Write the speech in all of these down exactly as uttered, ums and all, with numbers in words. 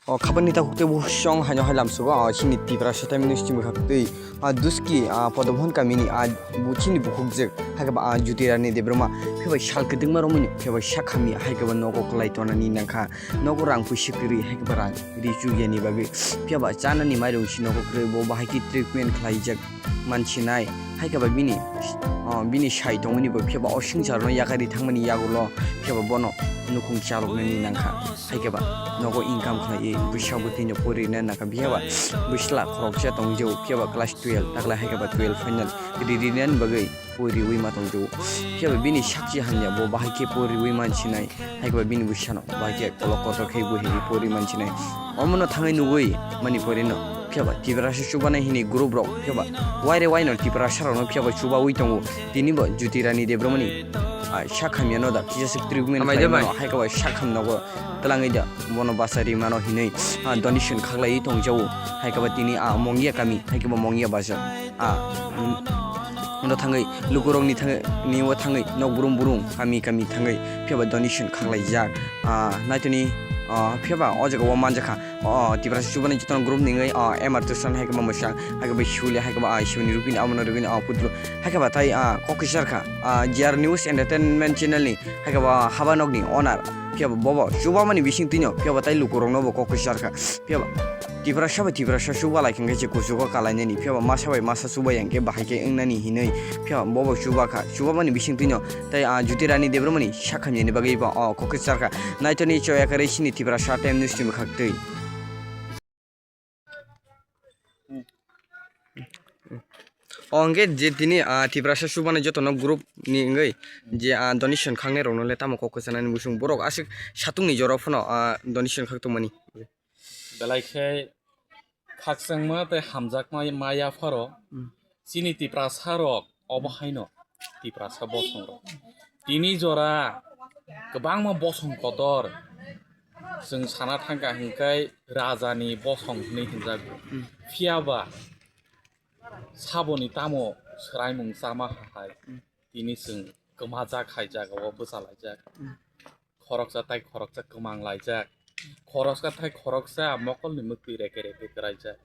O khabani takhuk tei bukhuk song haino hai lamsugo, o chini Tiprasa time ni simi khak tei, a duski, a Podobhon kamini, a bu-, chini bukhukjwk, hai khe ba, a Jyotirani Debbarma, phiya bai sal kwdwkma romwi, phiya bai sak hamya, hai khe ba nogo kwlai tonani nangkha, nogo rang puisi kwrwi, hai khe ba rang ri chukya ni bagwi, phiya ba chanani mairung si nogo kwrwi, bo bahai khe treatment khlaijak. Mansinai, hai khe ba bini, o, bini sai tongmani bo phiya ba o swngcharno yakarwi thangmani yagulo phiya ba bono nukhung chaloknani nangkha, hai khe ba nogo income khlaiwi bwsa bwtwino porinani nangkha, phiya ba bwsla khoroksa tongjago, phiya ba class twelve, taklai hai khe ba twelve final ririnani bagwi poriwi ma tongjago, phiya ba bini sakchi hamya bo bahai khe poriwi mansinai. Hai khe ba bini bwsano, bai khe kolok kotor khe bo hini pori mansinai. Omono thangwi nugwi mani porino, phiya ba Tiprasa chubanai hini group rok, phiya ba waire waino Tiprasa rokno phiya ba chubawi tongo. Tini bo Jyotirani Debbarmani, ah, sak hamyano da kisa swk treatment Hamai de khlai bai. Mano, hai khe ba sak hamnogo twlangwi da bono bachari mano hinwi, ah, donation khaklaiwi tongjago. Hai khe ba tini, ah, Mongia kami, hai khe ba Mongia bazar. Ah, um, uno thangwi, lukurokni thangwi, niwo thangwi, nok brum brum, kami kami thangwi, phiya ba donation khaklaijak. Ah, naitoni, ah, phiya ba o jaga o manjakha. O, Tiprasa chubanai jotono group ni wngwi, o, M R Tusan hai khe ba mwsang, hai khe ba Shuli, hai khe ba, ah, Shuni Rupini, abono Rupini, o, Putlu, hai khe ba tai, ah, kok kisar kha, ah, J R News Entertainment channel ni, hai khe ba haba nok ni owner, phiya ba bobo chubamani bising twino, phiya ba tai lukurokno bo kok kisar kha, phiya ba. Tiprasa bai Tiprasa chuba lai khe se kuchugo kalainani, phiya ba masa bai masa chuba yang khe bahai khe wngnani hinwi, phiya ba bobo chuba kha, chubamani bising twino tei, ah, Jyotirani Debbarmani sak hamyani bagwi bo, o, kok kisar kha. Naitoni choya khe chini Tiprasa time ni simi khak twi. O, hwnkhe je tini, ah, Tiprasa chubanai jotono group ni wngwi je, ah, donation khangnai rokno le tamo kok kwchanani busung borok aswk satung ni jora phano, ah, donation khak tongmani. Belai khe khakchangma tei hamjakma ma yapharo. Hmm. Chini Tiprasa rok obo haino Tiprasa bosong rok. Tini jora kwbangma bosong kotor chwng sana thangkha hwnkhe rajani bosong hinwi hinjago. Hmm. Phiya ba saboni tamo swraimung chama hai. Hmm. Tini chwng kwmajak hai jagao bwchalaijak. Hmm. Khoroksa tai khoroksa kwmang laijak, khoroksa tai khoroksa mokolni mwktwi reke reke kwraijak.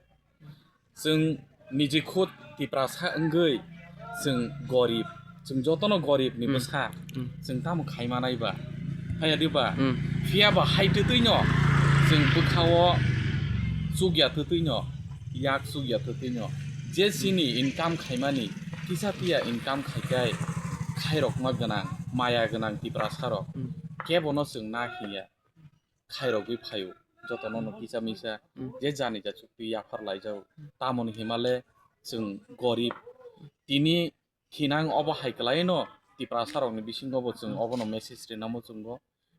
Chwng niji khud Tiprasa wngwi chwng gorib, chwng jotono gorib ni Hmm. bwsa Hmm. chwng tamo khai manai ba? Haya di ba? Hmm. Phiya ba hai twtwi no chwng bwkha o chukya twtwi no, yak chukya twtwi no je chini income khaimani kisa phiya income khaikai khairokma gwnang, maya gwnang Tiprasa rok Hmm. kebo no chwng na hiya. Khairogwi phaio, jotono no kisa misa, Hmm. je jani ja chukti yaphar laijao. Hmm. Tamoni himale chwng gorib. Tini khinang obo hai kwlaino Tiprasa rokni bisingo bo chwng Hmm. obono message rinamo chwngbo.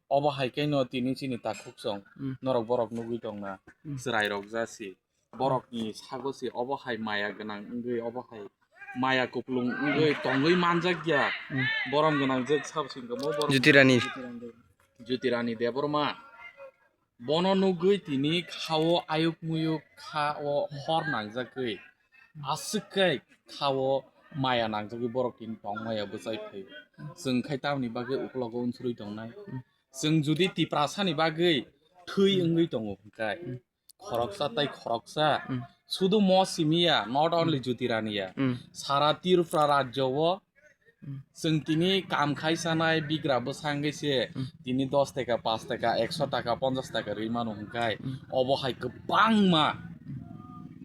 Obo hai khe no tini chini takhuk chwng Hmm. norok borok nugwi tongna Hmm. chwrai rok jasi. Borokni sago se obo hai maya gwnang wngwi, obo hai maya kupulung wngwi tongwi manjak ya. Hmm. Borom gwnang jwk sabo singkamo borom Jyotirani. Jyotirani Debbarma. Bono nugwi tini khao ayuk muyuk khao hor nangjagwi aswk khe khao maya nangjagwi borok tini tongmaya bwchai phaio. Chwng khai tamni bagwi uklogo unsuri tongnai. Hmm. Chwng jodi Tiprasani bagwi thwi Hmm. wngwi tongo hwnkhe Hmm. khoroksa tai khoroksa Hmm. sudu mo simiya, not only Hmm. Jyotiraniya. Hmm. Sara Tripura rajyo o Hmm. chwng tini kam khai sanai bigra bwsangwi se Hmm. tini dos taka, pas taka, ekso taka, ponchas taka rwi mano hwnkhe Hmm. obo hai kwbangma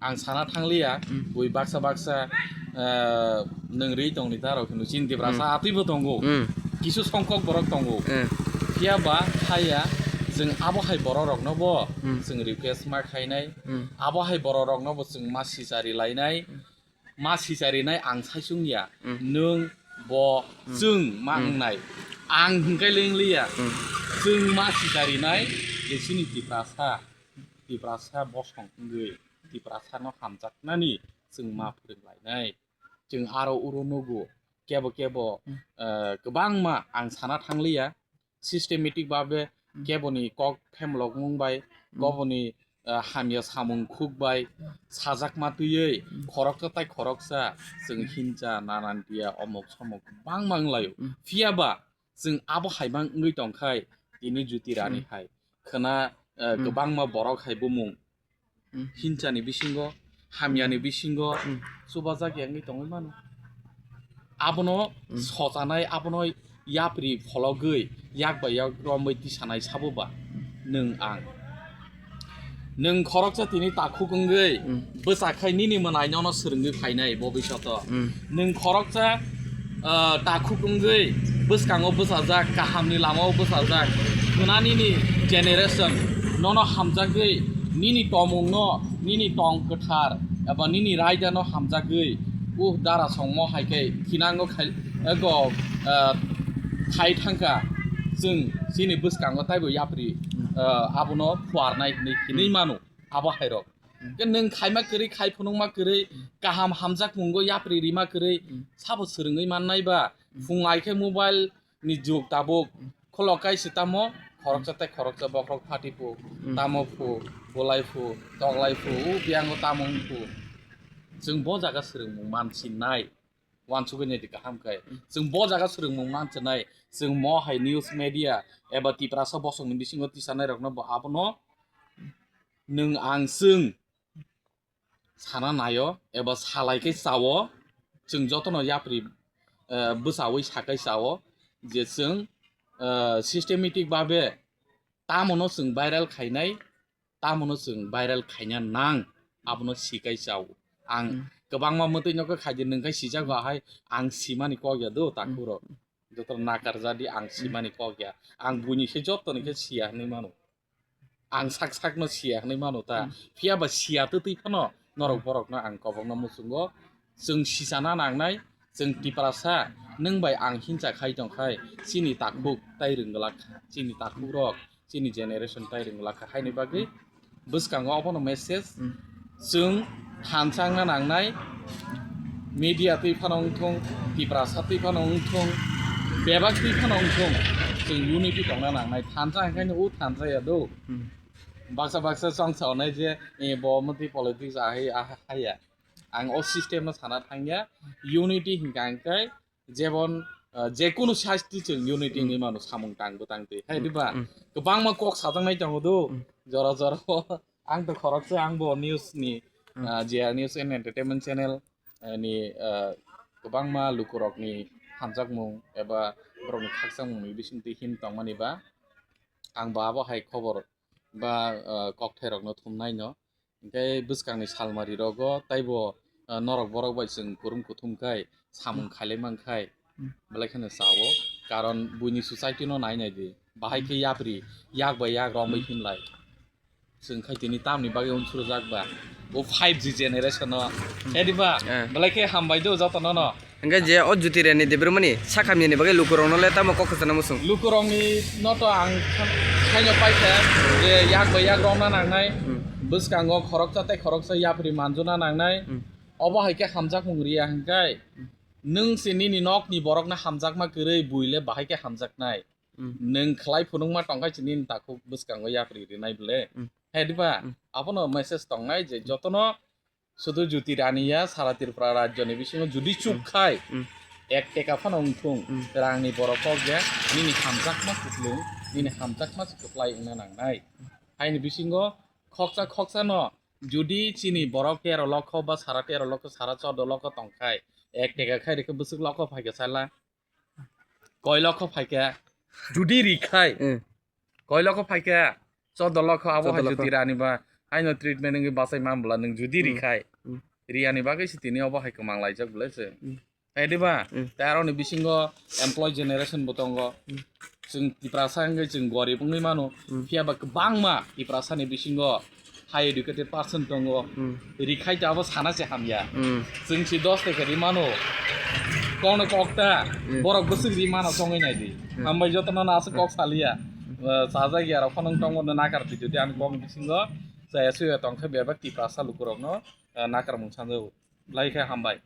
ang sana thangliya, Hmm. bui baksa baksa, eh, nwng rwi tongni ta rok hino chini Tiprasa Hmm. atwibo tongo. Hmm. Kisu songkok borok tongo. Hmm. Phiya ba haya chwng abo hai borok rokno bo Hmm. chwng request ma khainai. Hmm. Abo hai borok rokno bo chwng ma sichari lainai. Hmm. Ma sicharinai ang saisung ya. Hmm. Nwng bo Hmm. chwng ma Hmm. wngnai. Ang hwnkhe lengliya. Hmm. Chwng ma sicharinai je chini Tiprasa, Tiprasa bosong wngwi Tiprasano hamjaknani chwng ma phwrwng lainai. Chwng aro uro nugo kebo kebo, Hmm. eh, kwbangma ang sana thangliya. Systematic babe Hmm. keboni kok phemlokmung bai, Hmm. koboni, eh, hamya samung khuk bai Hmm. sajakma twiwi Hmm. khoroksa tai khoroksa chwng Hmm. hincha nanan tiya omok somok bang bang laio. Hmm. Phiya ba chwng abo hai bang wngwi tongkhai tini Jyoti Rani Hmm. hai khwna eh, Hmm. kwbangma borok hai bumung Hmm. hinchani bisingo, hamyani bisingo Hmm. chubajak yangwi tongwi mano. Abono Hmm. sochanai, abono yapri phologwi, yak bai yak romwi tisanai sabo ba nwng ang. Nwng khoroksa tini takhuk wngwi Hmm. bwsa khai nini mwnaino no swrwngwi phainai bobishoto. Hmm. Nwng khoroksa, ah, takhuk wngwi bwskango bwsajak, kahamni lamao bwsajak. Khwnanini generation nono hamjagwi, nini tomungno, nini tong kwthar eba nini raidano hamjagwi, uh, dara songmo hai khe thinango khai, ego, ah, khai thangkha. Chwng chini bwskango taibo yapri, ah, abono phuarnai hinwi hinwi mano abo hairok. Ke nwng khaima kwrwi, khai phunukma kwrwi, kaham hamjakmungo yapri rima kwrwi, Mm. sabo swrwngwi mannai ba? Mm. Phung ai khe mobile ni jug tabuk, Mm. khulok kai se tamo, khoroksa tei khoroksa bokhorok phati phu, Mm. tamo phu, bolai phu, toklai phu, u biyango tamo wng phu. Chwng bo jaga swrwngmung mansinai, uansugwi naidi kaham khe. Mm. Chwng bo jaga swrwngmung mansinai, chwng mo hai news media eba Tiprasa bosongni bisingo tisanairokno bo abono nwng ang chwng sana naio eba salai khe chao, chwng jotono yapri, eh, bwchaui sakai chao je chwng, eh, systematic babe tamono chwng viral khainai, tamono chwng viral khaina nang, abono sikai chao. Ang Hmm. kwbangma mwtwi no khe khaidi nwng khe sijago ahai, ang simani kok ya do takhuk rok. Hmm. Joto nakar jadi ang Hmm. simani kok ya. Ang buini khe joto ni khe siya hinwi mano. Ang sak sak no siya hinwi mano ta. Hmm. Phiya ba siya twtwi phano norok Hmm. borok no ang kobok no muchungo. Chwng sisana nangnai, chwng Tiprasa, nwng bai ang hinsa khai tong khai, chini takhuk tai rwng glak kha, chini takhuk rok, chini generation tai rwng glak kha. Haini bagwi bwskango obono message, Hmm. chwng thansa wngna nangnai, media twi phano wngthung, Tiprasa twi phano wngthung, bebak twi phano wngthung, chwng unity tongna nangnai. Thansa hwnkhe no o thansa ya do. Hmm. Baksa baksa chong sa onai je, eh, bo omo twi politics ahai, ah, haya. Ang o system no sana thangya, unity hinkha hwnkhe jebon, ah, jekunu sasti chwng unity Hmm. wngwi mano samung tang bwtang twi. Hai Hmm. diba? Hmm. Kwbangma kok sajaknai tongo do, Hmm. jora jora o. Ang to khoroksa, ang bo news ni, Hmm. ah, J R News and Entertainment Channel, eh, ni, ah, kwbangma lukurokni hamjakmung eba borokni khakchangmungni bisingtwi hin tongmani ba ang bo abo hai khobor ba, ah, kokthairokno thumnaino. Hinkhe bwskangni salmari rogo taibo, ah, norok borok bai chwng kurum kuthum khai samung Hmm. khailai mankhai Hmm. belai kheno chao, karon buini society no nai nai di, bahai Hmm. khe yapri yak bai yak romwi Hmm. hinlai. Chwng khai tini tamni bagwi unsukjak ba? O five G generation o. Hmm. Ediba, Eh. belai khe hambai do jotono no. Hingke je o Jyotirani Debbarmani sakhamyani bagwi lukurokno le tamo kok kwchana muchung? Lukurokni no to ang khaino paikha je yak bai yak romna nangnai. Hmm. Bwskango khoroksa tei khoroksa yapri manjuna nangnai. Hmm. Obo hai khe hamjakmung riya hingkai. Hmm. Nwng se nini nokni borokno hamjakma kwrwi buile bahai khe hamjaknai. Hmm. Nwng khlai phunukma tongkhai se nini takhuk bwskango yapri rinai bwle. Hmm. Hai diba? Hmm. Abono message tongnai je jotono sudu Jyoti Rani ya sara Tripura rajyoni bisingo judi chuk Hmm. khai Hmm. ek teka phano wngthung Hmm. rangni borok kok ya nini hamjakma kuplung, nini hamjakma se kwplai wngna nangnai. Haini bisingo khoksa khoksa no judi chini borok tero lokho ba sara tero lokho, sara chordo lokho tongkhai, ek teka khai rikhe bwswk lokho phaikhe sala. Koi lokho phaikhe, judi rikhai, Hmm. koi lokho phaikhe, chordo lokho abo hai Chordo lokho. Jyoti Rani ba, haino treatment wngwi bachai man bwla nwng judi Hmm. rikhai, Hmm. riyani bagwi se tini obo hai kwmang laijak bwlai se. Hmm. Hai diba? Hmm. Tei aroni bisingo employee generation bo tongo. Hmm. Chwng Tiprasa wngwi chwng gorib wngwi mano. Hmm. Phiya ba kwbangma Tiprasani bisingo high educated person tongo. Hmm. Rikhai to abo sana se hamya. Hmm. Chwng si dos teka ri mano. Kokno kokta, Hmm. borok bwswk ri mano songwi nai di. Hmm. Hambai jotono no aswk Hmm. kok saliya. Hmm. Eh, sajak ya rok phano tongmo no nakar video di ani kokni bisingo. Chaya suya tongkhe bebak Tiprasa lukurokno, eh, nakarmung sanjago. Belai khe hambai.